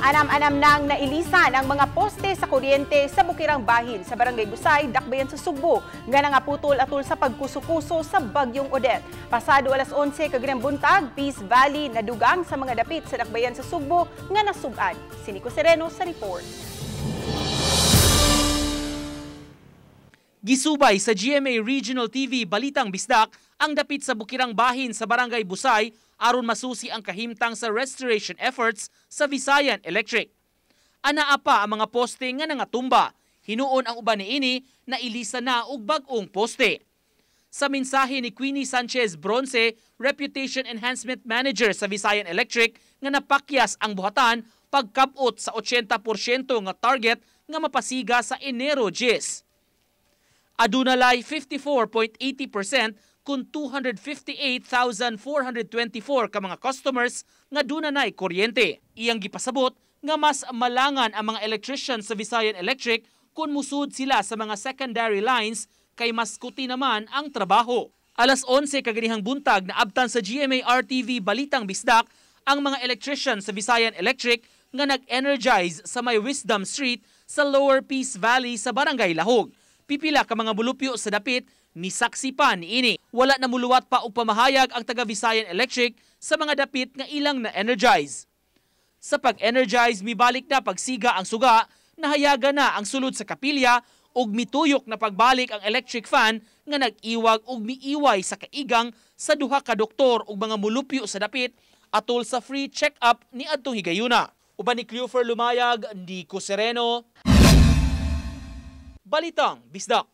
Anam-anam nang nailisan ang mga poste sa kuryente sa Bukirang Bahin sa Barangay Busay, Dakbayan sa Sugbo, nga nangaputol atol sa pagkuso-kuso sa Bagyong Odette. Pasado alas 11 kaganang buntag, Peace Valley nadugang sa mga dapit sa Dakbayan sa Sugbo nga nasugan. Si Nico Sereno sa report. Gisubay sa GMA Regional TV Balitang Bisdak ang dapit sa Bukirang Bahin sa Barangay Busay aron masusi ang kahimtang sa restoration efforts sa Visayan Electric. Anaa pa ang mga poste nga nangatumba. Hinuon ang uban niini na ilisa na og bag-ong poste. Sa mensahe ni Queenie Sanchez Bronce, Reputation Enhancement Manager sa Visayan Electric, nga napakyas ang buhatan pagkabot sa 80% nga target nga mapasiga sa Enero 10. Aduna lay 54.80% kung 258,424 ka mga customers nga duna nay kuryente. Iyang gipasabot nga mas malangan ang mga electrician sa Visayan Electric kung musud sila sa mga secondary lines kay mas kuti naman ang trabaho. Alas 11 kaganihang buntag na abtan sa GMA RTV Balitang Bisdak ang mga electrician sa Visayan Electric nga nag-energize sa may Wisdom Street sa Lower Peace Valley sa Barangay Lahog. Pipila ka mga bulupyo sa dapit misaksi pa niini. Wala na muluwat pa og pamahayag ang taga Visayan Electric sa mga dapit nga ilang na-energize. Sa pag-energize, mibalik na pagsiga ang suga, nahayaga na ang sulod sa kapilya ug mituyok na pagbalik ang electric fan nga nag-iwag ug miiway sa kaigang sa duha ka doktor ug mga mulupyo sa dapit atol sa free check-up ni adtong higayuna. Uban ni Cleofer Lumayag, Nico Sereno, Balitang Bisdak.